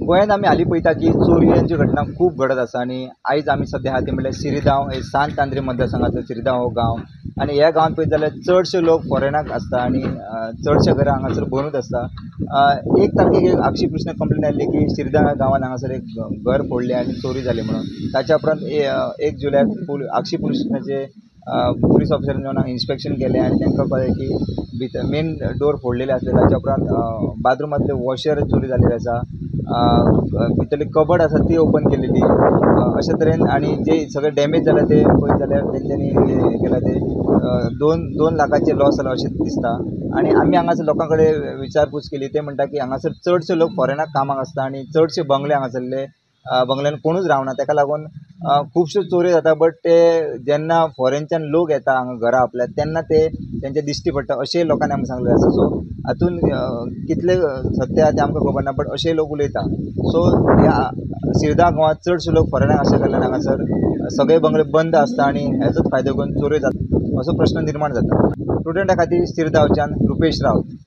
गोंयांत आमी हालीं पळयता की चोरयांच्यो घटना खूब घडत आसा आनी आयज आमी सद्या आहा ते म्हणल्यार सिरिदांव, हे सांत आंद्रे मतदारसंघाचो सिरिदांव हो गांव. आनी ह्या गांवांत पळयत जाल्यार चडशे लोक फॉरेनाक आसता आनी चडशे घरां हांगासर बंदूच आसता. 1 तारखेक एक आगशी पुलिसांक कंप्लेन आयिल्ली की सिरिदांव ह्या गांवांत हांगासर एक घर फोडलें आनी चोरी जाली म्हणून. ताच्या उपरांत 1 जुलयाक आगशी पुलीस स्टेशनाचे पुलीस ऑफिसरान येवन इन्स्पेक्शन केलें आनी तांकां कळ्ळें की भितर मेन डोर फोडलेले आसले. ताच्या उपरांत बाथरुमांतले वॉशर चोरी जाल्लेले आसा, भितरली कबड आसा ती ओपन केलेली अशे तरेन. आनी जे सगळे डॅमेज जाल्या ते पळयत जाल्यार तेंच्यांनी हें केलां ते 2 लाखाचे लॉस जाला अशें दिसता. आनी आमी हांगासर लोकां कडेन विचारपूस केली, ते म्हणटा की हांगासर चडशे लोक फॉरेनाक कामाक आसता आनी चडशे बंगले हांगासरले बंगल्यान कोणूच रावना, ताका लागून खुबश्यो चोरयो जाता. बट ते जेन्ना फॉरेनच्यान लोक येता हांगा घरा आपल्या तेन्ना ते तेंचे दिश्टी पडटा अशेंय लोकांनी आमकां सांगलें आसा. सो हातून कितले सत्य आहा तें आमकां खबर ना, बट अशेंय लोक उलयता. सो ह्या सिरदांव गांवांत चडशे लोक फॉरेनाक आसल्या कारणान हांगासर सगळे बंगले बंद आसता आनी हेजोच फायदो घेवन चोरयो जाता असो प्रश्न निर्माण जाता. स्टुडंटा खातीर सिरदांवच्यान रुपेश रावत.